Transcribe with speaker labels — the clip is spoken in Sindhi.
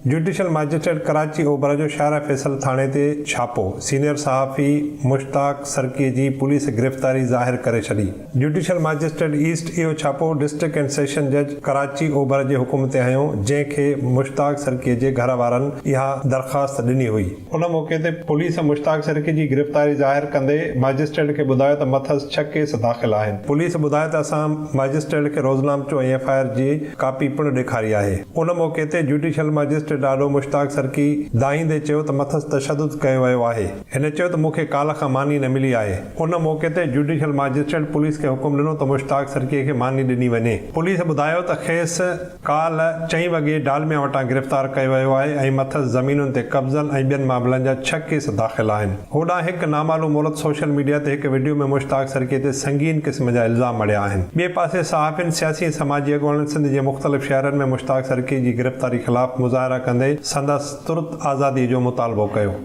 Speaker 1: جوڊيشل ماجسٽريٽ ڪراچي اوڀر جو شارع فيصل ٿاڻي تي ڇاپو، سينيئر صحافي مشتاق سرڪي جي پوليس گرفتاري ظاهر ڪري ڇڏي. جوڊيشل ماجسٽريٽ ايسٽ اهو ڇاپو ڊسٽرڪٽ اينڊ سيشن جج ڪراچي اوڀر جي حڪم تي هنيو، جنهن کي مشتاق سرڪي جي گهر وارن اها درخواست ڏني هئي. ان موقعي تي پوليس مشتاق سرڪي جي گرفتاري ظاهر ڪندي ماجسٽريٽ کي ٻڌايو ته مٿس ڇهه ڪيس داخل آهن. پوليس ٻڌايو ته اسان ماجسٽريٽ کي روزنامچو ۽ ايف I R جي ڪاپي پڻ ڏيکاري آهي. ان موقعي تي جوڊيشل ماجسٽريٽ آڏو مشتاق سرڪي دانهيندي چيو ته مٿس تشدد ڪيو ويو آهي. هن چيو ته مون کي ڪالهه کان ماني نه ملي آهي. ان موقعي تي جوڊيشل ماجسٽريٽ پوليس کي حڪم ڏنو ته مشتاق سرڪي کي ماني ڏني وڃي. پوليس ٻڌايو ته کيس ڪالهه چئين وڳي ڊالميا وٽان گرفتار ڪيو ويو آهي ۽ مٿس زمينن تي قبضن ۽ ٻين معاملن جا ڇهه ڪيس داخل آهن. هوڏانهن هڪ نامعلوم عورت سوشل ميڊيا تي هڪ وڊيو ۾ مشتاق سرڪي تي سنگين قسم جا الزام مڙهيا آهن. ٻئي پاسي صحافين، سياسي ۽ سماجي اڳواڻن سنڌ جي مختلف شهرن ۾ مشتاق سرڪي جي گرفتاري خلاف مظاهرا ڪندي سندس ترت آزادي جو مطالبو ڪيو.